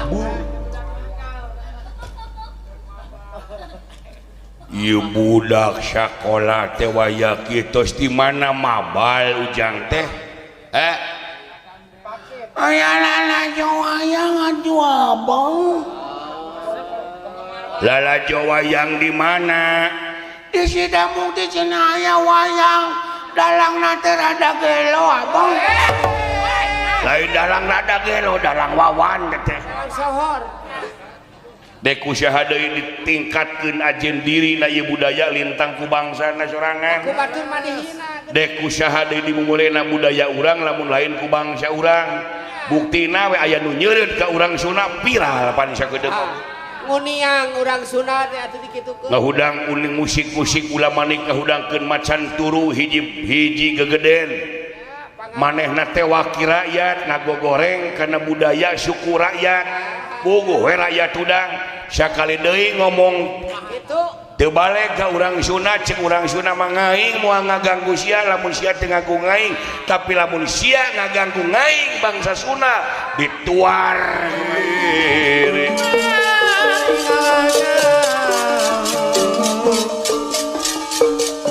Bu. Ieu budak sakola teh waya kieu tos di mana mabal ujang teh? Eh. Aya lalajo wayang atuh abang. Lalajo wayang di mana? Di Sidamukti cenah aya wayang. Dalangna teh rada gelo abang. Lain dalang rada gelo, dalang wawan teh. Sohor. Dek ku saha deui ditingkatkeun ajen diri na ieu budaya lintang ku bangsana sorangan. Ku batur mah dihina. Dek ku saha deui dimumulena budaya urang lamun lain ku bangsa urang. Buktina we aya nu nyeureut ka urang Sunda viral pan sakedeung. Nguniang urang Sunda teh atuh dikitukeun. Ngahudang uning musik-musik ulah manik ngahudangkeun macan turu hiji hiji gegeden. Manehna teh wakil rakyat ngagogoreng kana budaya suku rakyat. Puguh we rakyat udang sakali deui ngomong kitu teu balik ka urang Sunda cek urang Sunda mah ngaing moal ngaganggu sia lamun sia teu ngaku ngaing tapi lamun sia ngaganggu ngaing bangsa Sunda dituar.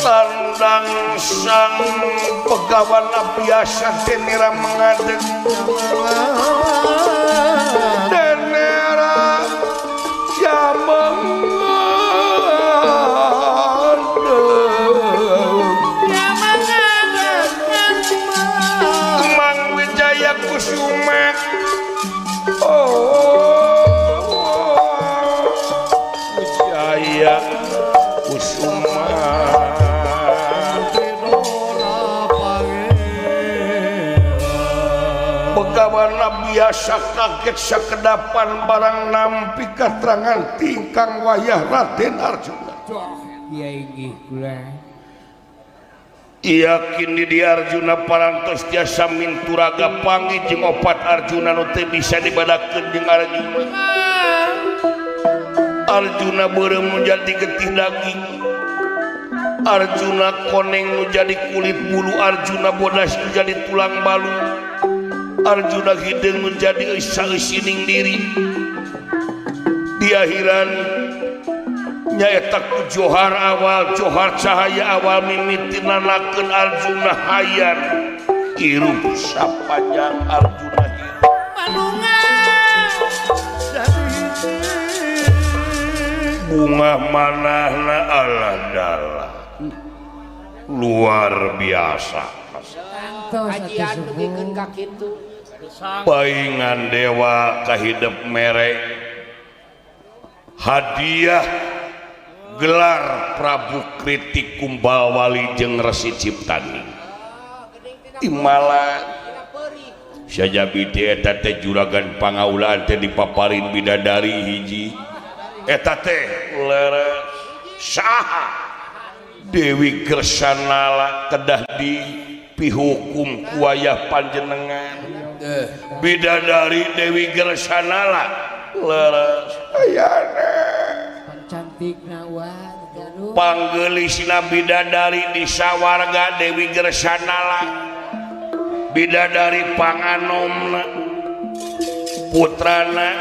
Tandang sang pegawan biasa tenera mengadeg tenera jameng Mang Wijaya Kusuma oh Wijaya Kusuma Begawana biasa kaget sakedapan barang nampi katerangan tingkang wayah Raden Arjuna. Iya inggih kula. Iya kini di Arjuna parantos tiasa minturaga panggih jeung opat Arjuna nu teu bisa dibadakeun jeung Arjuna. Arjuna beureum nu jadi getih daging. Arjuna koneng nu jadi kulit bulu, Arjuna bodas nu jadi tulang balung. Arjuna hideung menjadi saeusining diri. Di akhiran nyaeta ku johar awal, johar cahaya awal mimiti nanakeun Arjuna hayar hirup sapanjang Arjuna hirup. Bunga manahna Allah dalah luar biasa. Kajian dugikeun ka kitu. Paingan dewa kahidep mere hadiah gelar Prabu Kritik Kumbawali jeung Resi Ciptani. Timala sajabi teh eta teh juragan pangaulaan teh dipaparin bidadari hiji. Eta teh leres saha Dewi Kersanala kedah di pihukum kuayah panjenengan. Bidadari Dewi Gersanala leres ayana cantikna wah panggelisna bidadari di sawarga Dewi Gersanala bidadari panganomna putrana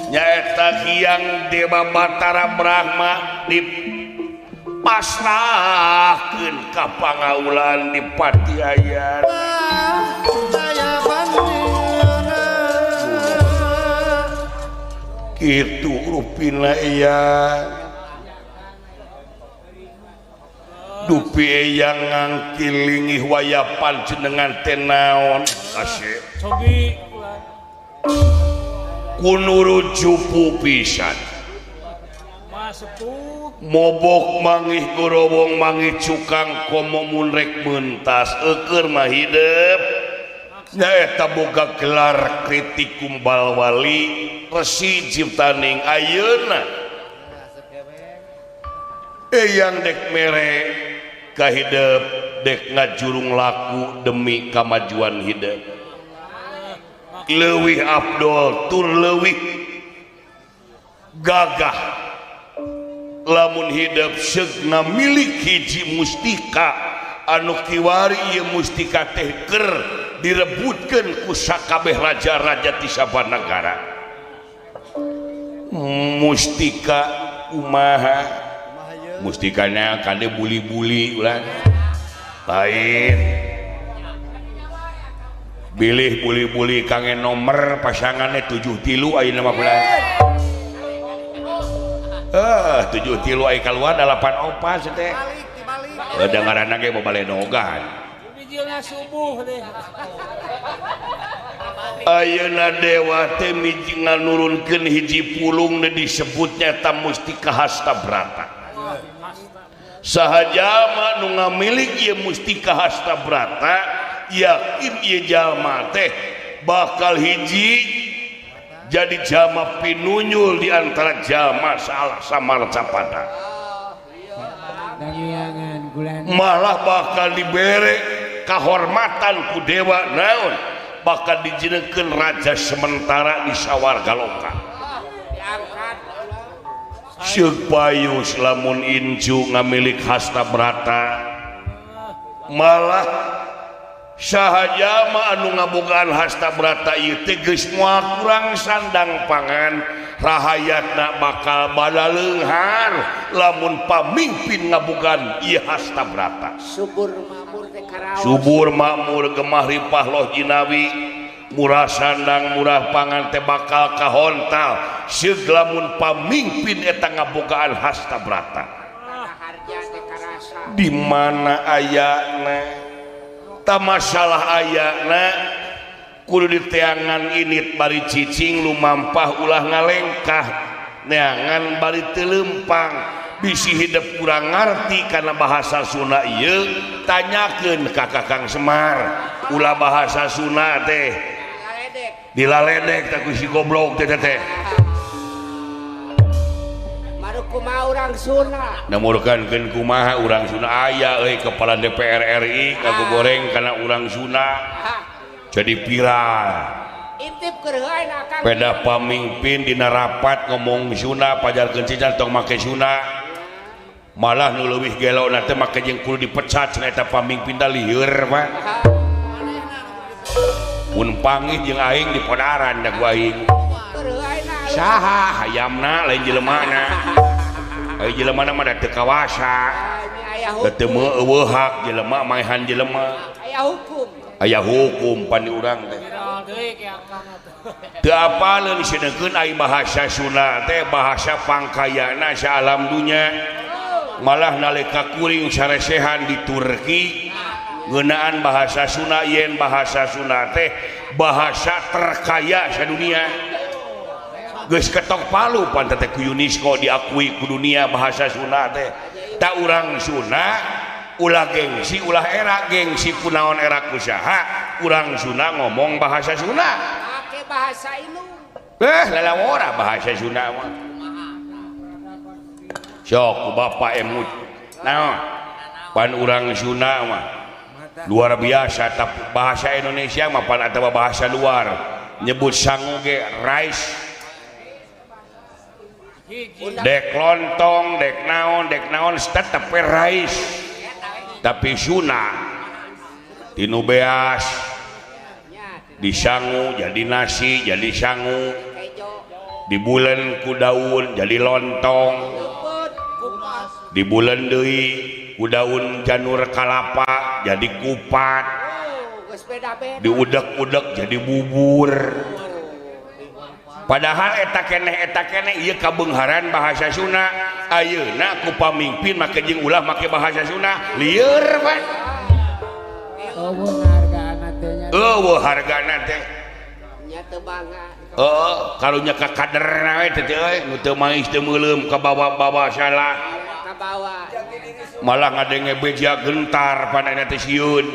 nyaeta Hyang Dewa Batara Brahma dipasrahkeun ka pangaulan di Patiayan. Kitu rupina eyang dupi eyang ngangkilingih waya panjenengan teh naon asih kunuru jupu pisan mobok mangih gorowong mangih cukang komo mun rek mentas eueur mah hidep nyaeta boga gelar Kritik Kumbalwali Resi Ciptaning ayeuna eyang dek mere kahidep dek ngajurung laku demi kamajuan hidep leuwih afdol tur leuwih gagah lamun hidep seugna milik hiji mustika anu kiwari ieu mustika teh keur direbutkeun ku sakabeh raja-raja ti sabanagara. Mustika kumaha mustikana kade buli-buli ulah lain bilih buli-buli kange nomor pasangannya 73 ayeuna mah bulan 73 aya kaluar 84 teh da ngaranna ge babaledogan bijilna subuh deh. Ayeuna dewa teh nganurunkeun hiji pulung nu disebutnya ta mustika Hastabrata. Saha jalma nu ngamilik ieu mustika Hastabrata yakin ieu jalma teh bakal hiji jadi jalma pinunyul di antara jalma salah samarcapada. Malah bakal dibere kahormatan ku dewa naon bakal dijenengkeun raja sementara di Sawargaloka. Seuk payus lamun incu ngamilik Hastabrata malah saha jalma anu ngabogaan Hastabrata ieu teh geus moal kurang sandang pangan rahayatna bakal badaleunghar lamun pamimpin ngabogaan ieu Hastabrata. Subur makmur teh karaos. Subur makmur gemah ripah loh jinawi murah sandang murah pangan teh bakal kahontal seug lamun pamimpin eta ngabogaan Hastabrata. Di mana ayana ta masalah ayana kudu diteangan init bari cicing lumampah ulah ngalengkah neangan bari teu leumpang bisi hidup kurang ngarti karena bahasa Sunda ieu tanyakeun ka Kakang Semar ulah bahasa Sunda teh dilaledek teh ku si goblok teh teh baru kumaha urang Sunda namurkankeun kumaha urang Sunda aya euy kepala DPR RI kagogoreng kana urang Sunda jadi viral intip keur heula Kang peda pamimpin dina rapat ngomong Sunda pajarkeun cican tong make Sunda malah nu leuwih gelona teh make jeung kudu dipecat cenah eta pamimpin da lieur Pak mun panggih jeung aing di podaran da ku aing saha hayamna lain jelemana aya jelemana mah da teu kawasa da teu eueuh hak jelema maehan jelema aya hukum aya hukum pan di urang teh teu apaleun sedengkeun ai bahasa Sunda teh bahasa pangkayana saalam dunya malah nalika kuring saresehan di Turki ngeunaan bahasa Sunda yen bahasa Sunda teh bahasa terkaya sadunia geus ketok palu pan teh ku UNESCO diakui ku dunia bahasa Sunda teh ta urang Sunda ulah gengsi ulah era gengsi kunaon era ku saha urang Sunda ngomong bahasa Sunda make bahasa indung lalawora bahasa Sunda mah sok ku bapak emut naon pan urang Sunda mah luar biasa tapi bahasa Indonesia mah pan atawa bahasa luar nyebut sangu ge rice dek lontong dek naon tetep rice tapi Sunda tinu beas disangu jadi nasi jadi sangu dibulen ku daun jadi lontong dibulen deui ku daun janur kalapa jadi kupat diudek-udek jadi bubur. Padahal eta keneh ieu kabeungharan bahasa Sunda ayeuna ku pamimpin make jeung ulah make bahasa Sunda lieur Pak eueuh hargana teh nya eueuh hargana teh nya teu bangga heuh karunya ka kaderna we teh euy nu teu mais teu meuleum kabawa-bawa salah kabawa malah ngadenge beja gentar panana teh sieun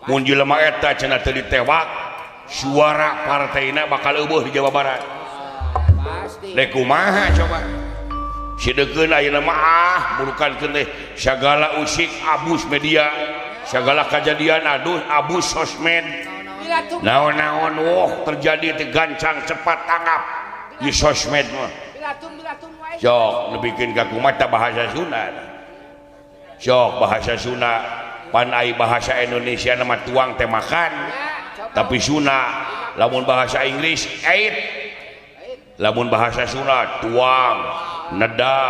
mun jelema eta cenah teu ditewak suara partaina bakal eueuh di Jawa Barat. Pasti. Rek kumaha coba? Sidekeun ayeuna mah ah burukankeun teh sagala usik abus media, sagala kajadian aduh abus sosmed. Naon-naon woh terjadi teh gancang cepat tanggap di sosmed mah. Sok nepikeun ka kumaha tah bahasa Sunda. Sok bahasa Sunda pan ai bahasa Indonesia nama tuang teh makan. Tapi Sunda lamun bahasa Inggris ait Lamun bahasa Sunda tuang, neda,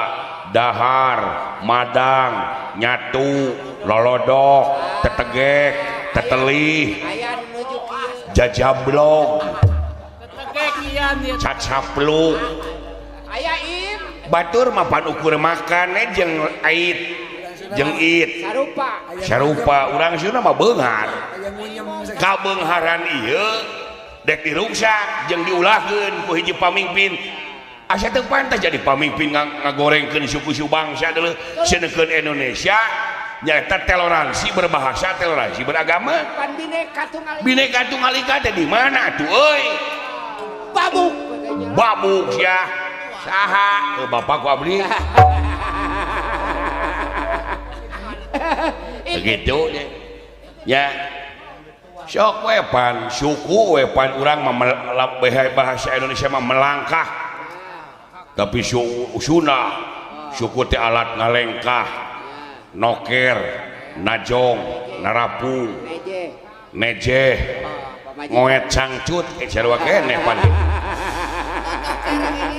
dahar, madang, nyatu, lolodok, tetegek, tetelih, jajablog, cacapluk. Batur mapan ukur makan jeung ait jeung it sarupa. Urang Sunda mah beunghar. Kabeungharan ieu dek diruksak jeung diulahkeun ku hiji pamimpin. Asa teu pantas jadi pamimpin ngagorengkeun suku-suku bangsa deuleu. Seunekeun Indonesia nyaeta toleransi berbahasa, toleransi beragama. Pan Bineka Tunggal Ika. Bineka Tunggal Ika teh di mana atuh euy? Babuk. Babuk sia. Saha? Bapak ku abdi. Begitu ya. Sok we pan suku we pan urang mah bahasa Indonesia mah melangkah. Tapi Sunda suku teh alat ngalengkah, noker, najong, narapung, nejeh, ngoet cangcut, sarua keneh pan.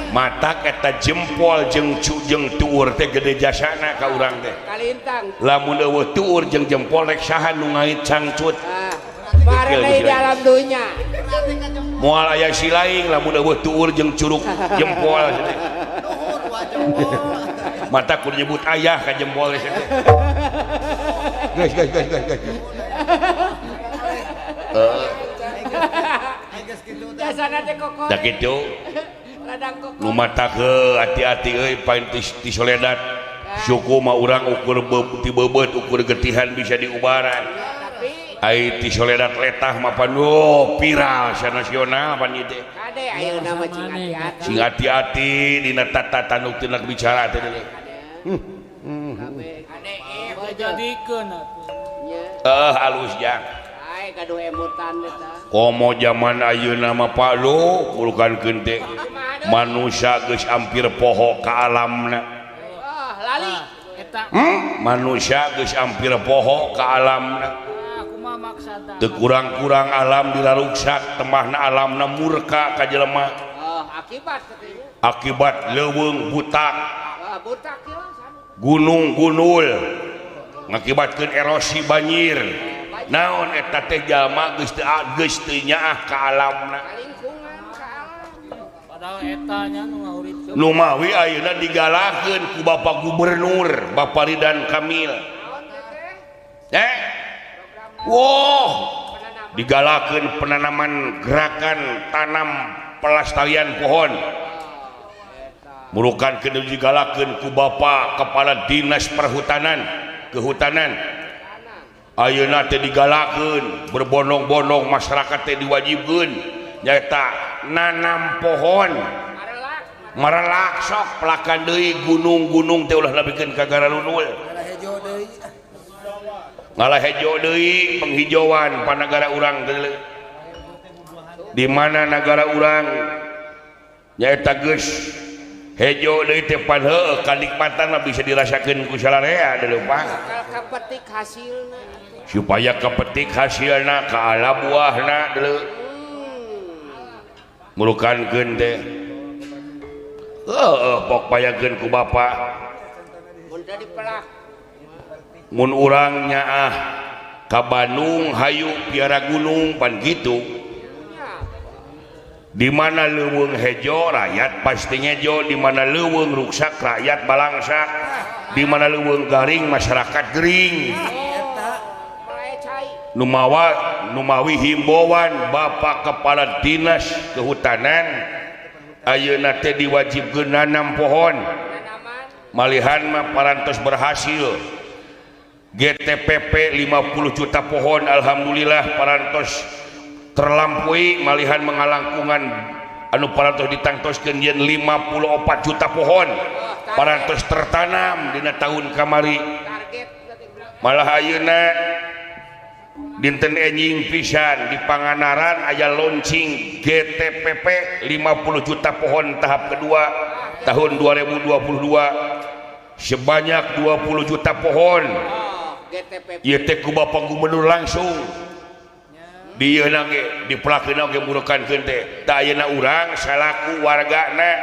Matak eta jempol jeung jeung tuur teh gede jasana ka urang teh. Lamun eueuh tuur jeung jempol rek saha nu ngait cangcut. Bareng di alam dunya. Moal aya silaing lamun eueuh tuur jeung curug jempol. Mata kudu nyebut ayah ka jempol teh. Guys guys guys guys guys. Jasana teh kokor. Da kitu. Nu mata ke hati-hati euy pain ti soledat. Suku mah urang ukur ti beubeut ukur getihan bisa diubaran. Ai ti soledat letah mah pan viral sanasional pan ieu teh. Kade ayeuna mah cing hati-hati. Cing hati-hati dina tata tanduk tina bicara teh deuleu. Kade jadikeun atuh. Halus jang. Ai gaduh emutan eta. Komo zaman ayeuna mah Pak Lu mulukankeun teh. Manusia geus hampir poho ka alamna. Lali. Manusia geus hampir poho ka alamna. Teu kurang-kurang alam diraruksak, temahna alamna murka ka jelema. Akibat akibat leuweung butak. Gunung gunul ngakibatkeun erosi banjir. Naon eta teh jalma geus teu nyaah ka alamna. Nu mawi ayeuna digalakeun ku Bapak Gubernur, Bapak Ridwan Kamil. Wow, digalakeun penanaman gerakan tanam pelestarian pohon. Murukan kudu digalakeun ku Bapak Kepala Dinas Perhutanan, Kehutanan. Ayeuna teh digalakeun berbondong-bondong masyarakat teh diwajibkeun nyaeta nanam pohon. Marelak sok pelakan deui gunung-gunung teh ulah lebihkeun ka garalunul. Ngalah hejo deui penghijauan panagara urang teh. Di mana nagara urang nyaeta geus hejo deui teh pan heueuh kanikmatan mah bisa dirasakeun ku salarea deuleu Pak. Kapetik hasilna supaya kapetik hasilna ka ala buahna deuleu. Mulukankeun teh heueuh pok payakeun ku bapa. Mun teu dipelak mun urang nyaah ka Bandung hayu piara gunung pan kitu. Di mana leuweung hejo rakyat pasti ngejo, di mana leuweung ruksak rakyat balangsak, di mana leuweung garing masyarakat gering. Numawa numawi himbauan Bapak Kepala Dinas Kehutanan ayeuna teh diwajibkeun nanam pohon. Malihan mah parantos berhasil. GTPP 50 juta pohon alhamdulillah parantos terlampaui malihan mengalangkungan anu parantos ditangtoskeun yen 54 juta pohon parantos tertanam dina tahun kamari. Malah ayeuna dinten enjing pisan di Pangandaran aya launching GTPP 50 juta pohon tahap kedua tahun 2022 sebanyak 20 juta pohon. Ieu teh ku Bapak Gubernur langsung Di yeuna ge dipelakeun oge murukankeun teh. Tah ayeuna urang salaku wargana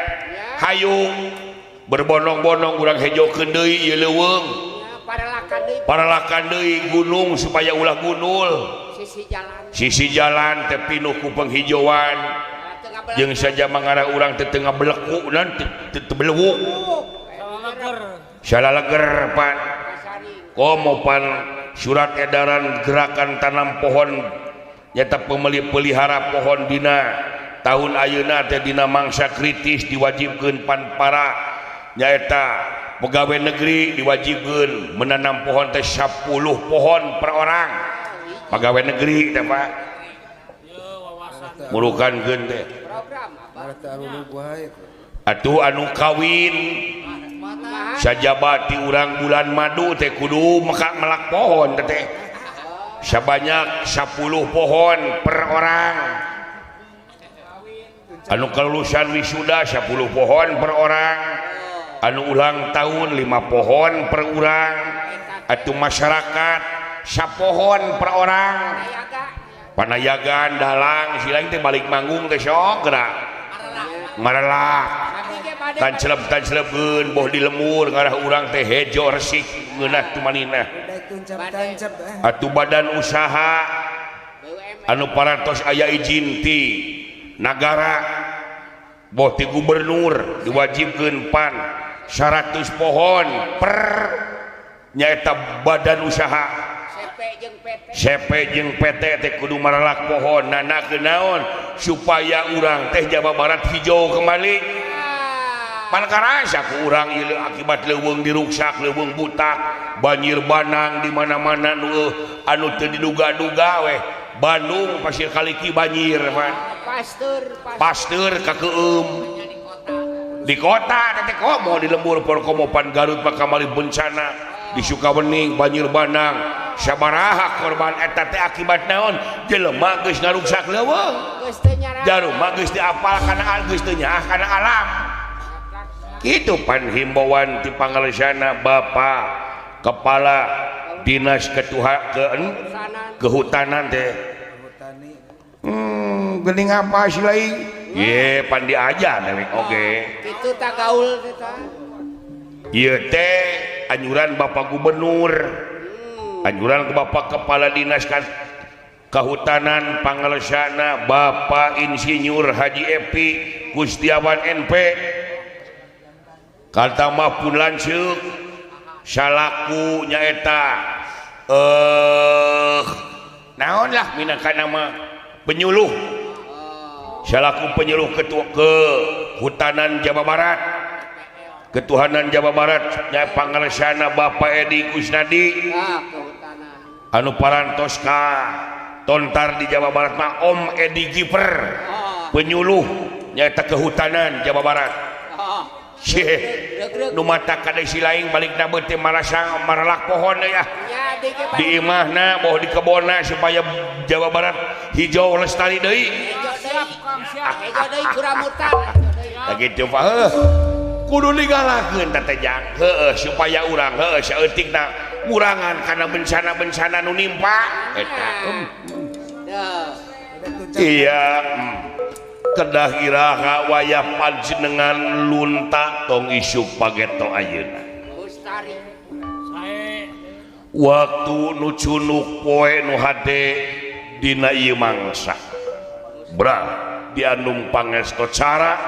hayu berbondong-bondong urang hejokeun deui ieu leuweung. Paralakan deui gunung supaya ulah gunul. Sisi jalan teh pinuh ku penghijauan. Jeung saja mangara urang teh teu ngabeleku nan teu belewuk. Salaleger pan. Komo pan surat edaran gerakan tanam pohon nyata pemeli pelihara pohon dina tahun ayeuna teh dina mangsa kritis diwajibkeun pan para nyaeta pegawai negeri diwajibkeun menanam pohon teh 10 pohon per orang pegawai negeri teh Pak murukankeun teh atuh anu kawin sajabati urang bulan madu teh kudu mekak melak pohon teh sebanyak 10 pohon per orang anu kelulusan wisuda 10 pohon per orang anu ulang tahun 5 pohon per orang atau masyarakat 1 pohon per orang panayagan dalang silang teh balik manggung teh sok gerak marelak tancleb-tanclebkeun boh di lemur ngarah urang teh hejo resik ngeunah tumaninah atuh badan usaha anu parantos aya izin ti nagara boh ti gubernur diwajibkeun pan 100 pohon per nyaeta badan usaha CP jeung PT teh kudu maralak pohon nanakeun naon supaya urang teh Jawa Barat hijau kembali pan karasa ku urang ieu akibat leuweung diruksak leuweung butak banjir banang di mana-mana nu anu teu diduga-duga weh Bandung Pasir Kaliki banjir pan Pasteur ka Keum di kota teh komo di lembur komo pan Garut mah kamari bencana di Sukawening banjir banang sabaraha korban eta teh akibat naon jelema geus ngaruksak leuweung jaruma geus diapal kana geus teu nyaah kana alam kitu pan himbauan ti pangalesana Bapak Kepala Dinas Kehutanan teh geuning apa sih lain ye pan diajar dewek oge kitu tah gaul teh tah ieu teh anjuran Bapak Gubernur anjuran ke Bapak Kepala Dinas Kehutanan pangalesana Bapak Insinyur Haji Epi Kustiawan NP kaltambah pun lanceuk salaku nyaeta naon lah minangka nama penyuluh salaku penyuluh ketua Kehutanan Jawa Barat Ketuhanan Jawa Barat nya pangalesana Bapak Edi Kusnadi anu parantos ka tontar di Jawa Barat mah Om Edi Giper penyuluh nyaeta Kehutanan Jawa Barat nu mata ka desi lain balik na teh marasang maralak pohon ya di imahna boh di kebonna supaya Jawa Barat hijau lestari deui hejo deui kuramutan tah kitu Pak heuh kudu digalakeun teh teh jang heueuh supaya urang heueuh saeutikna ngurangan kana bencana-bencana nu nimpa eta iya kedah iraha wayah panjenengan lunta tong isuk pageto ayeuna waktu nu cunuk poe nu hade dina ieu mangsa brah diandung pangesto cara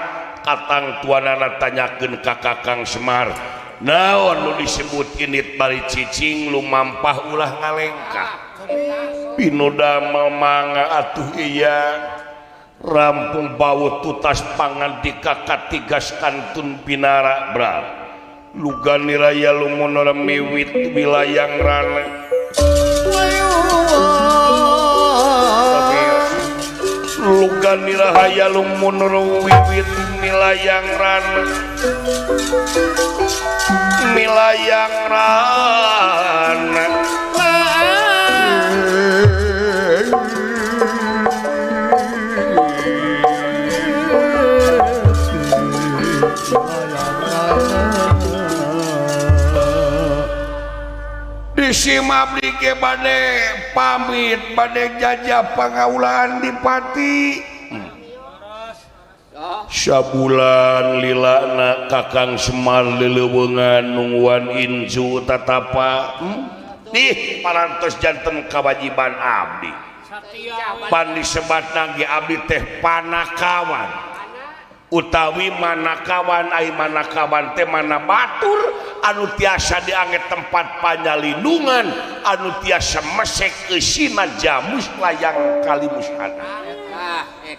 katang tuanana tanyakeun ka Kakang Semar naon nu disebut init bari cicing lumampah ulah ngalengkah pinodamel mangga atuh iya rampung bau tutas pangan di kakak tigas kantun pinara bra lugani raya lumunur miwit wilayang rana lugani raya lumunur wiwit milayang rana milayang rana di Bisi abdi ge bade pamit bade jajah pangaulaan di Pati. Sabulan lilana Kakang Semar leleuweungan nungguan incu tatapa. Ih parantos janten kawajiban abdi. Pan disebatna ge abdi teh panakawan. Utawi manakawan ai manakawan teh mana batur anu tiasa diangge tempat panyalindungan anu tiasa mesek eusina jamus layang kalimusana.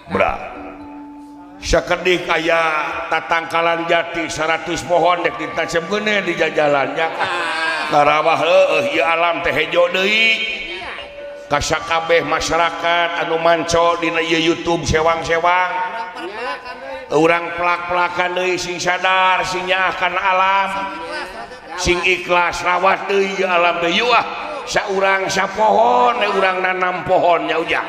Bra. Sakedik aya tatangkalan jati 100 pohon dek ditancep geuneh di jajalannya. Karawah heueuh ieu alam teh hejo deui. Kasakabeh masyarakat anu manco dina ieu YouTube sewang-sewang. Urang pelak-pelakan deui sing sadar sing nyaah kana alam. Sing ikhlas rawat deui ieu alam deui ah. Saurang sapohon urang nanam pohon nya ujang.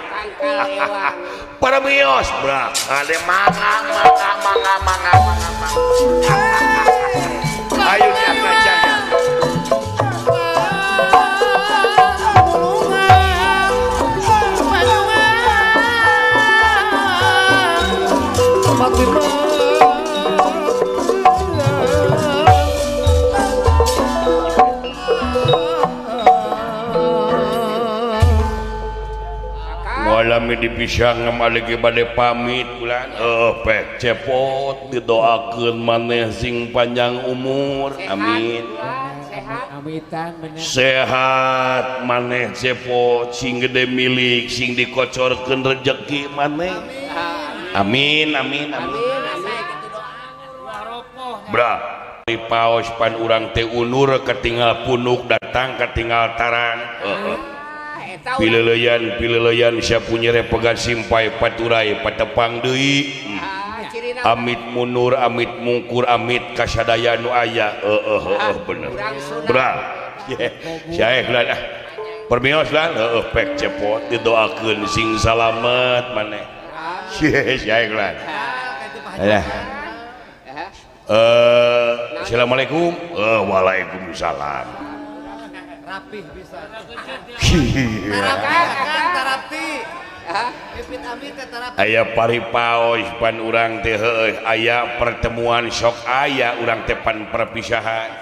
Para mios bra ade mangga mangga mangga mangga mangga. Ayo diangkat jaga. Walami dipisang lagi bade pamit bulan pek cepot didoakeun maneh sing panjang umur amin sehat maneh cepot sing gede milik sing dikocorkeun rejeki maneh amin amin amin bra paos pan urang teh unur ketinggal punuk datang ketinggal tarang pileleyan pileleyan sapunyere pegat simpai paturai patepang deui amit munur amit mungkur amit kasadaya nu aya heueuh heueuh bener bra sae lah permios lah heueuh pek cepot didoakeun sing salamet maneh sae lah lah assalamualaikum waalaikumsalam rapih bisa. Aya paripaos pan urang teh heueuh aya pertemuan sok aya urang teh pan perpisahan.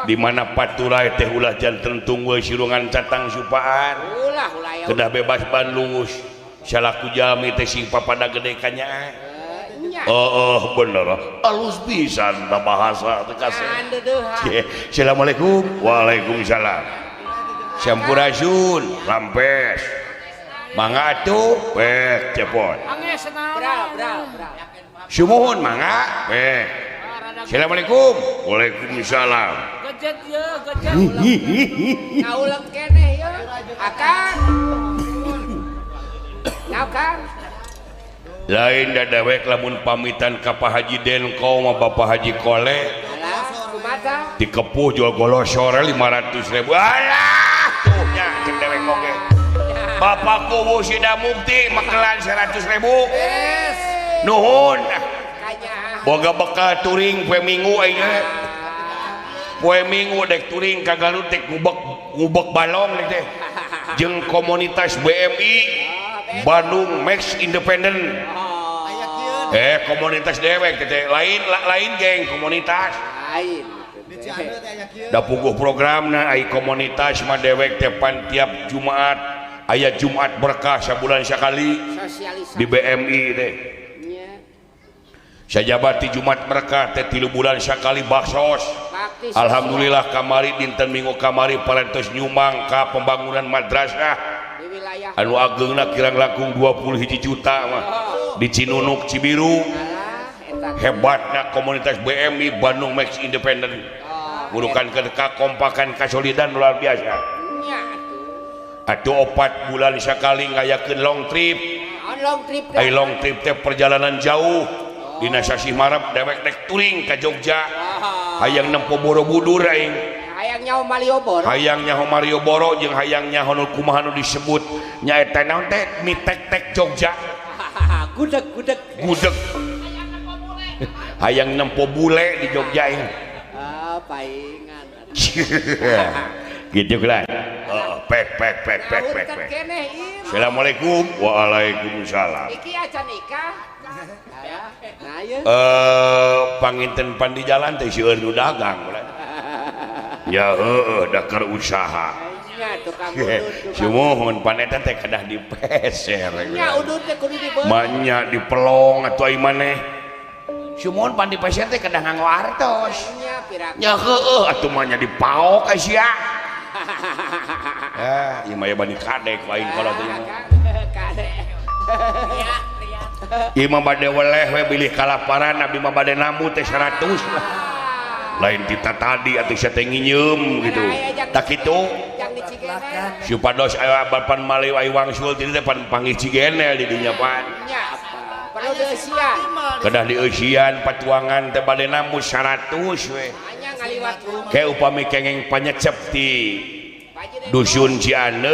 Di mana paturai teh ulah janten tunggu sirungan catang supaan. Kedah bebas ban luwus. Salaku jalmi teh sing papada gede kanyaan. Oh, bener alus pisan da bahasa teh kasih. Assalamualaikum. Waalaikumsalam. Sampurasun, rampes. Mangga atuh, pek cepot. Sumuhun mangga, pek. Assalamualaikum. Waalaikumsalam. Gejet ye, gejet. Ngaulem keneh ye. Akang. Ngakang. Lain da dewek lamun pamitan ka Pak Haji Denko mah Bapak Haji Kole dikepuh jual golosor 500.000 alah tuh nya cek dewek oge Bapak kuwu Sida Mukti mekelan 100.000 nuhun boga bekal touring poe Minggu aing poe Minggu dek touring ka Garut dek ngubek balong teh jeung komunitas BMI Bandung Max Independent. Komunitas dewek teh lain lain geng komunitas. Lain. Da puguh programna ai komunitas mah dewek teh pan tiap Jumat aya Jumat berkah sabulan sakali di BMI teh. Sajabati Jumat berkah teh 3 bulan sakali baksos. Alhamdulillah kamari dinten Minggu kamari parantos nyumbang ka pembangunan madrasah. Anu ageungna kirang langkung 21 juta mah di Cinunuk Cibiru. Hebatna komunitas BMI Bandung Max Independent burukan kekompakan kasolidan luar biasa. Atuh 4 bulan sakali ngayakeun long trip. Ai long trip teh perjalanan jauh dina sasih Maret dewek dek touring ka Jogja. Hayang nempo Borobudur aing. Hayang nyaho Malioboro. Hayang nyaho Malioboro jeung hayang nyaho nu kumaha nu disebut nyaeta naon teh mi tek-tek Jogja. Gudeg-gudeg. Gudeg. Hayang nempo bule di Jogja ini. Ah, paingan. Gitu lah. Heeh, pek pek pek pek pek pek. Assalamualaikum. Waalaikumsalam. Iki acan nikah. Nah ieu. Panginten pan di jalan teh seueur nu dagang. Ya heueuh da keur usaha. Nya tukang udud. Sumuhun pan eta teh kedah dipeser. Nya udud teh kudu dibeureum. Manya dipelong atuh ai maneh. Sumuhun pan dipeser teh kedah nganggo artos. Nya pirang. Nya heueuh atuh mah nya dipaok ai sia. Ah, ieu mah bani kadek aing kalau teh. Kadek. Ieu mah bade weleh we bilih kalaparan abdi mah bade namu teh 100 lah. Lain tita tadi atuh sia teh nginyeum gitu. Tak kitu. Supados aya bapan malih ai wangsul ti teh pan panggih Cigenel di dinya pan. Nya perlu dieusian. Kedah dieusian patuangan teh bade namu 100 we. Ke upami kengeng panyecep ti dusun Ciane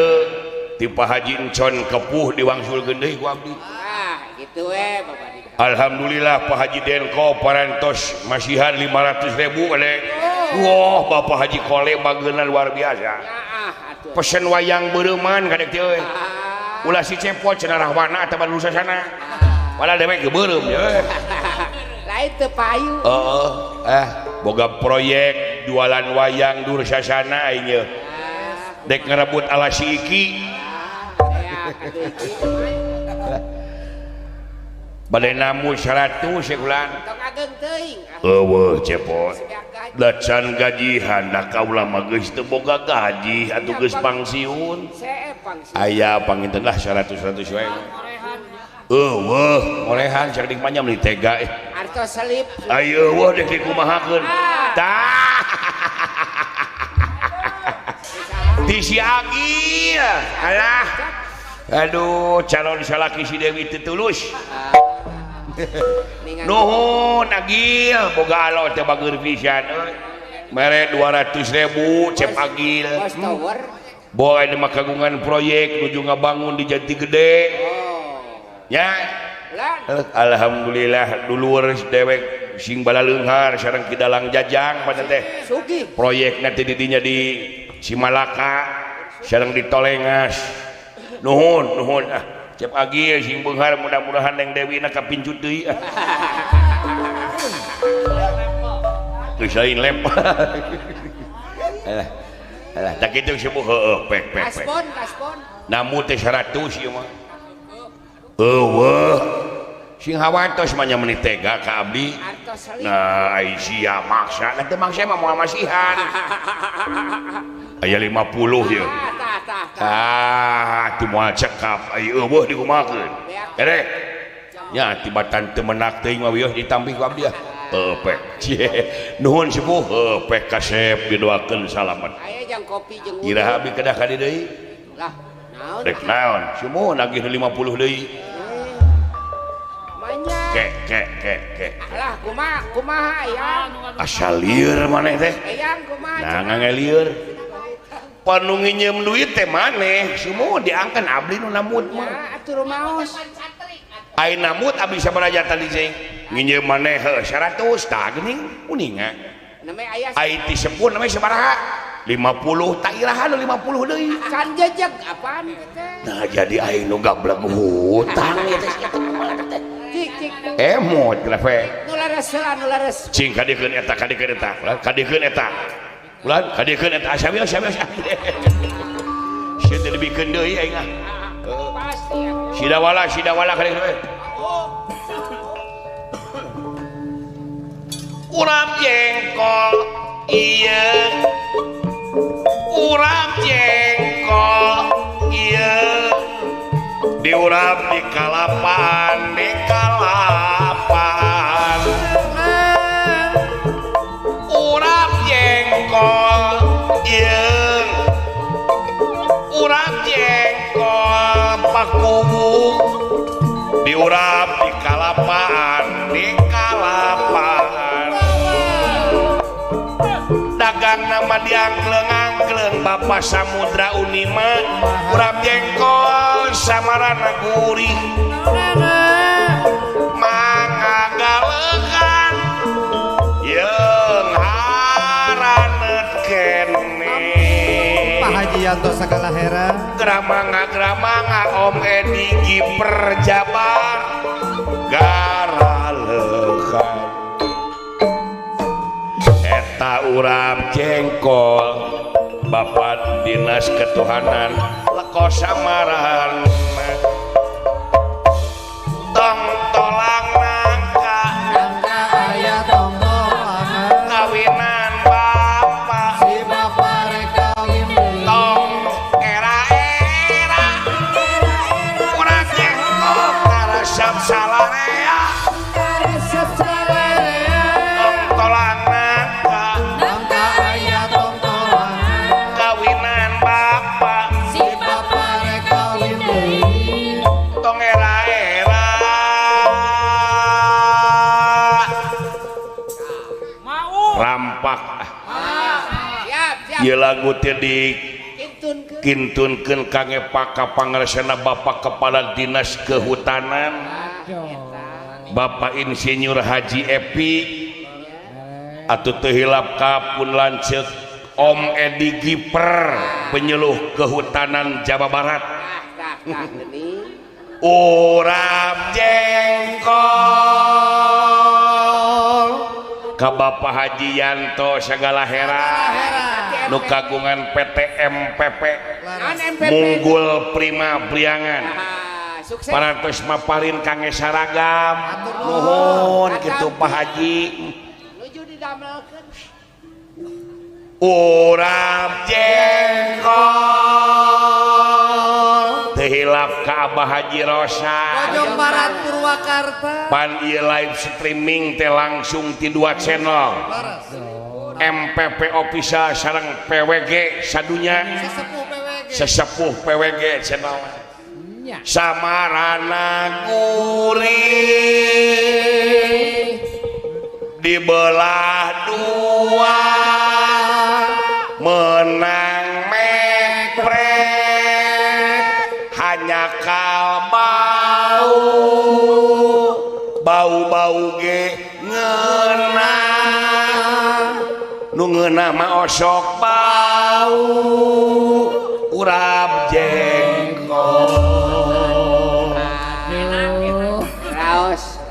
ti Pak Haji Encon Kepuh diwangsulkeun deui ku abdi. Ah, gitu we Bapak Dika. Alhamdulillah Pak Haji Denko parantos masihan 500.000 kade. Wah, Bapak Haji Kole bageuna luar biasa. Pesen wayang beureuman kadek teh euy. Ulah si cepot cenah rahwana atawa sana. Padahal dewek ge beureum ye. Lain teu payu. Heeh. Boga proyek jualan wayang dursasana aing ye. Dek ngerebut ala si Iki. Bade namu 100 sekulan. Tong ageng teuing. Eueuh cepot. Da can gajihan da kaula mah geus teu boga gaji atuh geus pangsiun. Aya panginten lah 100 wae. Eueuh, ngolehan sakedik mah nya meuni tega. Artos selip. Ayo eueuh dek dikumahakeun. Tah. Ti si Agil. Alah. Aduh, calon salaki si Dewi teu tulus. Nuhun Agil, boga alo teh bageur pisan euy. Mere 200.000 cep Agil. Boga mah kagungan proyek nuju ngabangun di Jati Gede. Ya. Alhamdulillah dulur dewek sing balaleunghar sareng Ki Dalang Jajang pada teh. Proyekna teh di dinya di Cimalaka sareng di Tolengas. Nuhun, nuhun ah. Cep Agil sing beunghar mudah-mudahan Neng Dewi na kapincut deui ah. Geus lain lep. Alah. Alah, tak kitu sepuh heueuh pek pek pek. Kaspon, kaspon. Namu teh 100 ieu mah. Eueuh. Sing hawatos mah nya meuni tega ka abdi. Nah, ai sia maksa, da teu maksa mah moal masihan. Aya 50 ieu. Ah, teu moal cekap ai eueuh dikumahakeun. Erek. Nya tibatan teu menak teuing mah wieu ditampih ku abdi ah. Heueuh pek. Nuhun sepuh, heueuh pek kasep didoakeun salamet. Aya jang kopi jeung iraha abdi kedah ka dieu deui? Lah, naon? Rek naon? Sumuhun nagih 50 deui. Ke ke ke ke. Alah kumaha kumaha eyang? Asa lieur maneh teh. Eyang kumaha? Nah ngange lieur. Panu nginjem duit teh maneh, sumuhun diangkeun abdi nu namut mah. Ya atuh rumaos. Ai namut abdi sabaraha tadi cing? Nginjem maneh heuh 100 tah geuning uninga. Name aya ai ti sepuh name sabaraha? 50 tak iraha nu 50 deui. Can jejeg apaan teh? Nah jadi aing nu gablek hutang ieu teh teh. Cik cik. Emot lepe. Nu leres heula nu leres. Cing kadiekeun eta kadiekeun eta. Ulah kadiekeun eta. Ulah kadiekeun eta sabi sabi. Sia teh dibikeun deui aing ah. Pasti. Sidawala sidawala kadiekeun we. Urap jengkol ieu. Urap jengkol ieu. Diurap di kalapan, di kalapan. Urap jengkol ieu. Urap jengkol pakuwu. Diurap di kalapan, di kalapan. Dagang nama diangkleng-angkleng Bapak Samudra Unima. Urap jengkol samarana gurih. Mangagalekan jeung haraneut keneh. Yanto Sakalahera Gramanga gramanga Om Edi Giper Jabar garalekan eta urap jengkol Bapak Dinas Ketuhanan leko samaran tong tolang nangka nangka aya tong tolangan kawinan bapak si bapak rek kawin deui tong era-era urang jengkol karesep salarea Karesep salarea tong tolang nangka nangka aya tong tolangan kawinan bapak si bapak rek kawin deui tong era-era Mau. rampak Siap, siap. ieu lagu teh di Kintunkeun. kintunkeun kangge paka pangaresana Bapak Kepala Dinas Kehutanan Bapak Insinyur Haji Epi atuh teu hilap ka pun lanceuk Om Edi Giper penyuluh kehutanan Jawa Barat. Tah, tah, tah geuning. Urap jengkol ka Bapak Haji Yanto Sagalahera nu kagungan PT MPP Naon MPP? Munggul Prima Priangan. Ah, sukses. Parantos maparin kangge saragam nuhun kitu Pak Haji. Nuju didamelkeun. Urap jengkol teu hilap ka Abah Haji Rosa. Bojong Barat Purwakarta Pan ieu live streaming teh langsung ti dua channel Laras MPP Official sareng PWG sadunya sesepuh PWG sesepuh PWG channel Nya. samarana gurih dibelah dua menang mepret hanya kal bau bau-bau ge ngeunah nu ngeunah mah osok bau urap jengkol. Raos.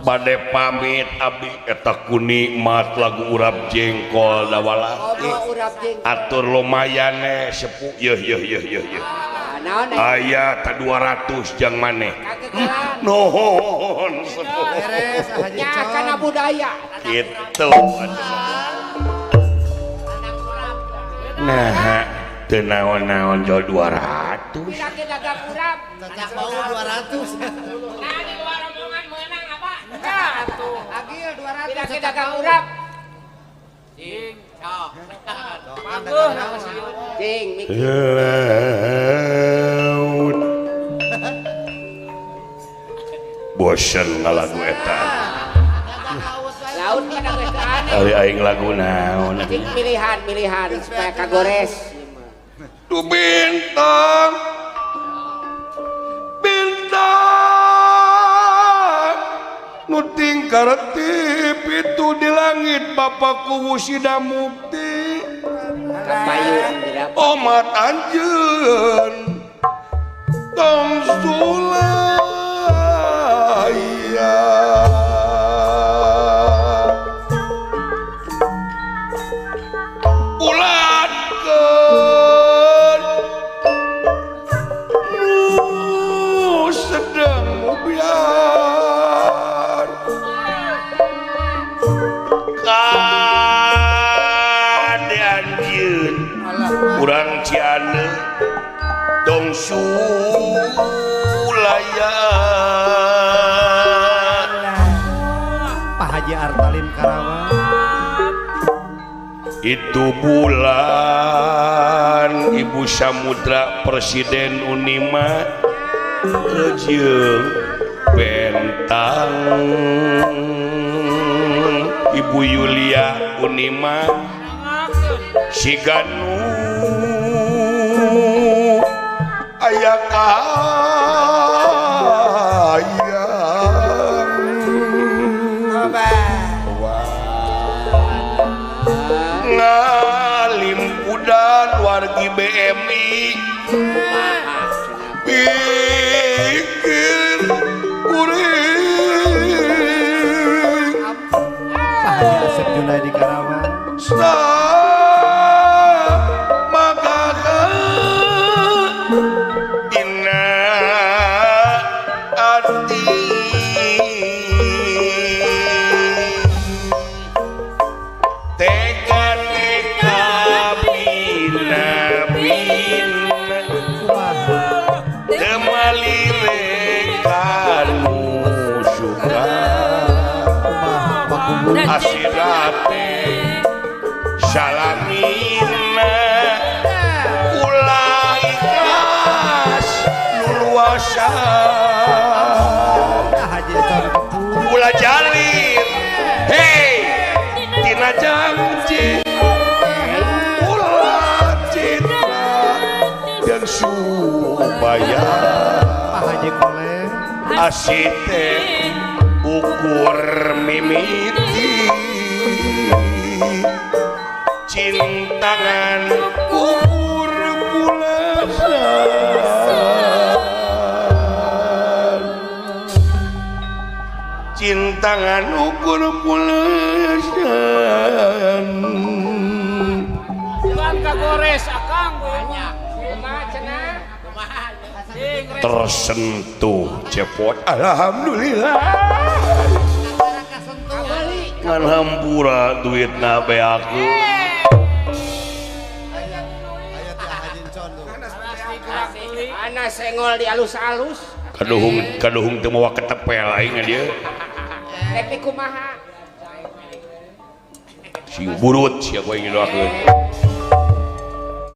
Bade pamit abdi eta ku nikmat lagu urap jengkol dawala. Komo urap jengkol. Atur lumayan sepuh yeuh yeuh yeuh yeuh yeuh. Ah, naon eh? Aya ta 200 jang maneh. Kagegelan. Nuhun sepuh. Beres Haji Nya Con kana budaya. Gitu. Nah, teu naon-naon jual 200. Pira ge dagang urap. cacak bau 200 Nah, di luar rombongan meunang apa? Nah, atuh. Agil 200 Pira ge dagang urap. Cing, sok. Paguh nama sieun. Cing mikir. Laut. Bosen ngalagu eta. Laut kana geus aneh. Ari aing lagu naon. Cing pilihan-pilihan supaya kagores. Tu bintang bintang nu tingkar itu di langit Bapakku Wusida Mukti Kapayun dirap. omat anjeun tong sulaya ulatkeun nu sedang mubiar kade anjeun urang Cianeuh tong sulaya. Pak Haji Artalim Karawang Itu bulan Ibu Samudra Presiden Unima Rejeung Bentang Ibu Yulia Unima Siganu aya kahayang hati teka teka bina bina temalirekan suka asirate salamina ulah ikhlas luluasan ulah jalin hei tina janji ulah cinta dan supaya asite ukur mimiti cintangan ukur pulasan cintangan ukur pulasan Jangan kagores akang banyak kumaha cenah kumaha tersentuh cepot alhamdulillah ngan hampura duitna beakeun ana senggol di alus-alus kaduhung kaduhung teu mawa ketepel aing dia tapi kumaha sing burut sia ku aing doakeun.